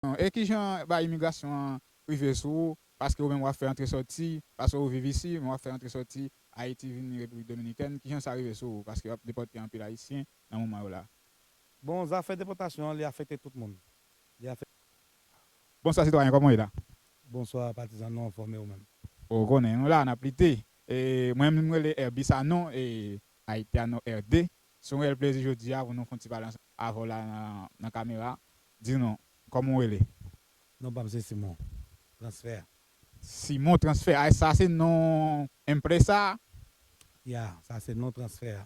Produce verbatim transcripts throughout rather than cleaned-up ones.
E kijan ba imigrasyon an rive sou ou? Paske ou menm w ap fè antre sòti, paske ou viv isi, men w ap fè antre sòti Ayiti vini Repiblik Dominikèn. Kijan sa rive sou ou? Paske w ap depòte anpil Ayisyen nan moman yo la. Bon, zafè depòtasyon an, li afekte tout moun. Li afekte. Bonswa sitwayen, kòman w ye la? Bonswa patizan, nou anfòme ou menm? Ou konnen, nou la, n ap lite. E, mwen menm, mwen rele Herby Sanon, e, Haitiano R D. Se yon reyèl plezi jodi a pou nou fè yon ti pale ansanm avè w la nan, nan kamera. Di nou, kòman w rele? Non pa m se Simon. Transfè. Simon Transfè. A, sa se non empresa? Ya, sa se non transfè.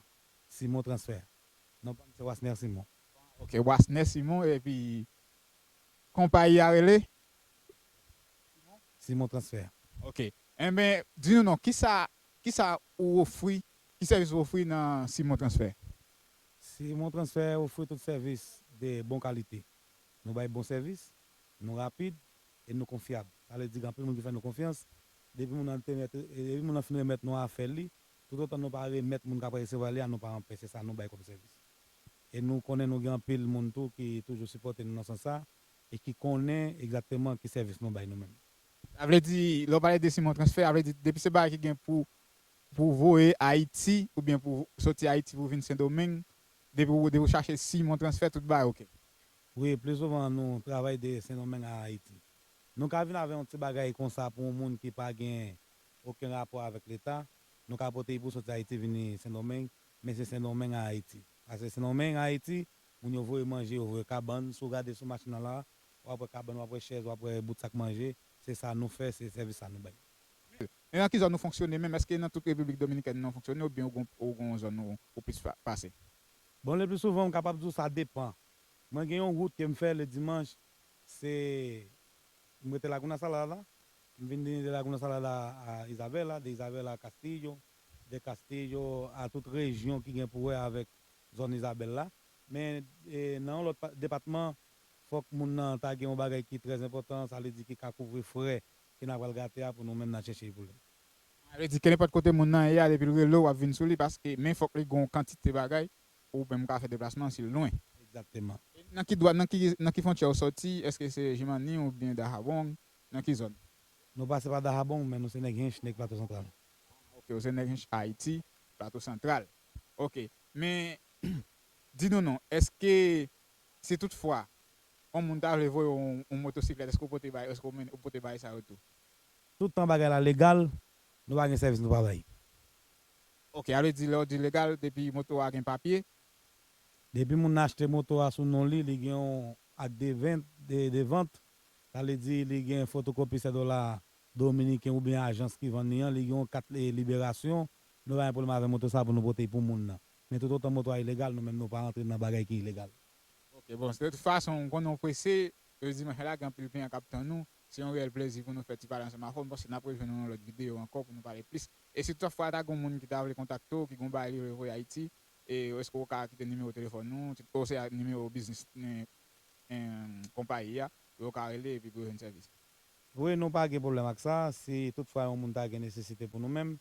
Simon Transfè. Non pa m se Wasner Simon. Ok, Wasner Simon, epi konpayi a rele? Simon Transfè. Ok. Enben, di nou non, kisa, kisa ou ofri, ki sèvis ou ofri nan Simon Transfè? Simon Transfè ofri tout sèvis de bon kalite. Nou bay bon sèvis, nou rapid, e nou konfyab. Sa vle di gen anpil moun ki fè nou konfyans. Depi moun nan te mèt, depi moun nan fin remèt nou afè li, toutotan nou pa remèt moun k ap resevwa li a, nou pa anpè. Se sa nou bay kòm sèvis. E nou konnen nou gen anpil moun tou ki toujou sipòte nou nan sans sa, e ki konnen egzakteman ki sèvis nou bay nou menm. Sa vle di, lè w pale de Simon Transfè, sa vle di depi se bagay ki gen pou, pou voye Ayiti, oubyen pou soti Ayiti pou vin Sendomeng, depi w, depi w chache Simon Transfè, tout bagay ok. Wi, pli souvan nou travay de Sendomeng a Ayiti. Nou ka vin avè yon ti bagay konsa pou yon moun ki pa gen okenn rapò avèk Leta, nou ka pote li pou soti Ayiti vini Sendomeng, men se Sendomeng a Ayiti. Paske Sendomeng a Ayiti, moun yo voye manje, yo voye kabann, si w gade sou machin nan la, w ap wè kabann, w ap wè chèz, w ap wè bout sak manje, se sa nou fè, se sèvis sa nou bay. E nan ki zòn ou fonksyone menm? Èske nan tout Repiblik Dominikèn nan ou fonksyone oubyen ou gon, ou gon zòn ou, ou plis pa, pase? Bon, le pli souvan, m kapab di w sa depan. Mwen gen yon wout ke m fè le dimanch, se, m rete Laguna Salada, m vin de Laguna Salada a Isabela, de Isabela a Castillo, de Castillo a tout rejyon ki gen pou wè avèk zòn Isabela. Men e, nan yon lòt pa, depatman, fòk moun nan ta gen yon bagay ki trè enpòtan, sa vle di ki ka kouvri frè ke n a pral gate a pou nou menm n a chèche pou li. Sa vle di, kenenpòt kote moun nan ye a, depi l rele w, w ap vin sou li, paske, men fòk li gen yon kantite bagay pou w menm ka fè deplasman si l lwen. Egzakteman. Nan ki dwa, nan ki, nan ki fwontyè w sòti? Èske se Jimani oubyen Dajabón? Nan ki zòn? Nou pase pa Dajabón, men nou se nèg Hinche, nèg Plato Santral. Ok, ou se nèg Hinche, Ayiti, Plato Santral. Ok, men di nou non, èske si toutfwa yon moun ta vle voye yon, yon motosiklèt, èske ou pote bay, èske ou men, ou pote bay sa yo tou? Tout tan bagay la legal, nou pa gen sèvis nou pa bay. Ok, sa vle di lè w di legal, depi moto a gen papye? Depi moun nan achte moto a sou non li, li gen yon ak de vent, de, de vant, sa vle di li gen fotokopi sèdola dominiken oubyen ajans ki vann li an, li gen yon kat liberasyon, nou pa gen pwoblèm avè moto sa pou nou pote pou moun nan. Men toutotan moto a ilegal, nou menm nou pa rantre nan bagay ki ilegal. Ok, bon, de tout fason, m konnen w prese, jodi dimanch la, gen anpil kliyan k ap tann ou. Se yon reyèl plezi pou nou fè ti pale ansanm avè w. M panse n ap rejwenn ou nan lòt videyo ankò pou nou pale plis. E si toutfwa ta gen yon moun ki ta vle kontakte w, ki gen yon bagay li vle voye Ayiti, e èske w ka kite nimewo telefòn ou, ti, ou se nimewo biznis, konpayi a, pou yo ka rele epi pou yo jwenn sèvis? Wi, nou pa gen pwoblèm ak sa. Si toutfwa yon moun ta gen nesesite pou nou menm,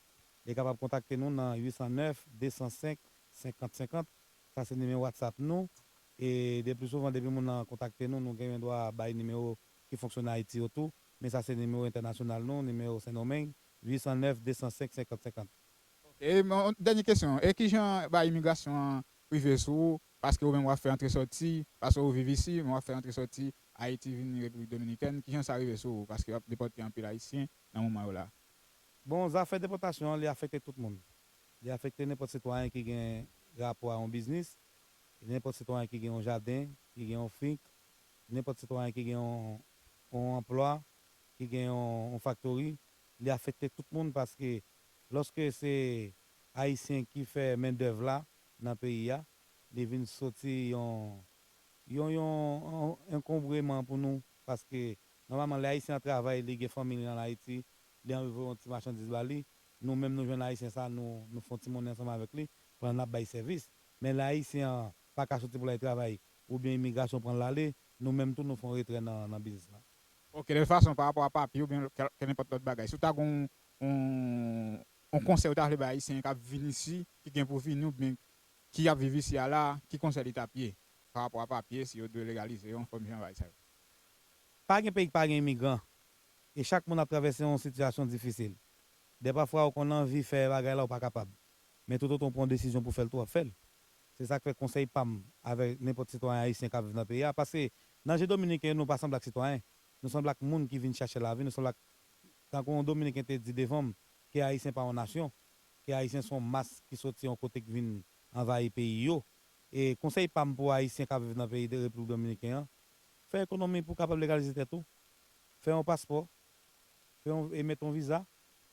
li kapab kontakte nou nan uit san nèf, de san senk, senkant senkant. Sa se nimewo WhatsApp nou. E de pli souvan, depi moun nan kontakte nou, nou genyen dwa bay nimewo ki fonksyone Ayiti yo tou. Men sa se nimewo entènasyonal nou, nimewo Sendomeng, uit san nèf, de san senk, senkant senkant. Ok, e, bon, dènye kesyon. E kijan ba imigrasyon an rive sou ou? Paske ou menm w ap fè antre sòti, paske ou viv isi, men w ap fè antre sòti Ayiti vini Repiblik Dominikèn. Kijan sa rive sou ou? Paske w ap depòte anpil Ayisyen nan moman yo la. Bon, zafè depòtasyon an, li afekte tout moun. Li afekte nenpòt sitwayen ki gen rapò a yon biznis, nenpòt sitwayen ki gen yon jaden, ki gen yon fink, nenpòt sitwayen ki gen yon, yon anplwa, ki gen yon, yon faktori, li afekte tout moun paske lòske se Ayisyen ki fè mendèv la nan peyi a, li vin soti yon, yon, yon, yon enkonbreman pou nou paske nòmalman lè Ayisyen an travay, li gen fanmi li ann Ayiti, li anvi voye yon ti machandiz ba li, nou menm nou jwenn Ayisyen sa, nou, nou fè yon ti monnen ansanm avèk li pandan n ap bay sèvis. Men lè Ayisyen an pa ka soti pou l al travay oubyen imigrasyon pran l ale, nou menm tou nou fè yon retrè nan, nan biznis la. Ok, de tout fason, pa rapò a papye oubyen kèl, kèl nenpòt lòt bagay. Si w ta gen yon, yon, yon konsèy ou ta vle bay Ayisyen k ap vin isi, ki gen pou vini oubyen ki ap viv isi a la, ki konsèy li t ap ye pa rapò a papye, si yo dwe legalize yo, yon fòm jan bagay sa yo? Pa gen peyi ki pa gen imigran. E chak moun ap travèse yon sitiyasyon difisil. Dèpafwa ou konn anvi fè bagay la, ou pa kapab. Men toutotan w pran yon desizyon pou fè l tou, w ap fè l. Se sa k fè konsèy pa m avèk nenpòt sitwayen ayisyen k ap viv nan peyi a. Paske nan je dominiken yo, nou pa sanble ak sitwayen. Nou sanble ak moun ki vin chèche lavi, nou sanble ak, tankou yon dominiken te di devan m, ke ayisyen pa yon nasyon, ke ayisyen se yon mas ki soti yon kote ki vin anvayi peyi yo. E konsèy pa m pou ayisyen k ap viv nan peyi de Repiblik Dominiken an, fè ekonomi pou w kapab legalize tèt ou. Fè yon paspò, fè yon, e mete yon viza,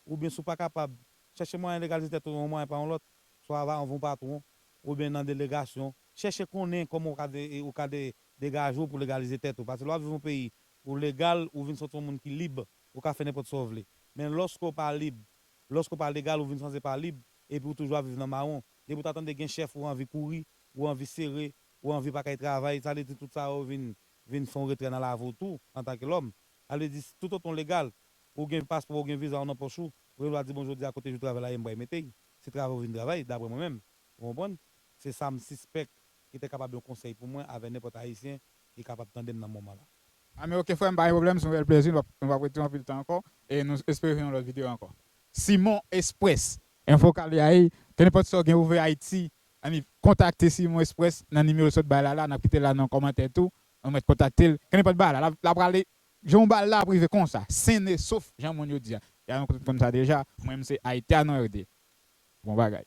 oubyen si w pa kapab, chèche mwayen legalize tèt ou yon mwayen pa yon lòt, swa avè yon patwon, oubyen nan delegasyon. Chèche konnen kòman ou ka de, ou ka de, degaje w pou legalize tèt ou. Paske lè w ap viv yon peyi, ou legal, ou vin soti yon moun ki lib, ou ka fè nenpòt sa w vle. Men lòske w pa lib, lòske w pa legal, ou vin sanse pa lib, epi ou toujou ap viv nan mawon. Depi w ta tande gen chèf ou anvi kouri, ou anvi sere, ou anvi pa kay travay, sa vle di tout sa yo vin, vin fè yon retrè nan lavi w tou, antanke lòm. Sa vle di, toutotan w legal, ou gen paspò, ou gen viza w nan pòch ou, ou gen dwa di, "Bon, jodi a, kote jou travay la ye, m pral mete l." Se travay ou vin travay, daprè mwen menm. Ou konprann? Se sa m sispèk ki te kapab yon konsèy pou mwen avè nenpòt ayisyen ki kapab tande m nan moman la. A, men oke, frè m, pa gen pwoblèm, se yon reyèl plezi, nou p ap, nou p ap retire anpil tan ankò, e nou espere fè yon lòt videyo ankò. Simon Express, enfo kalyayi, kenenpòt sa w gen ouvè Ayiti, ann kontakte Simon Express nan nimewo l sot bay la la, n ap kite l la nan kòmantè tou, nou mèt kontakte l, kenenpòt bagay la, l ap, l ap prale, jan w ba l la ap rive konsa, sen e sof, jan moun yo di a. Ya nou konn sa deja, mwen menm se Haitiano R D. Bon bagay.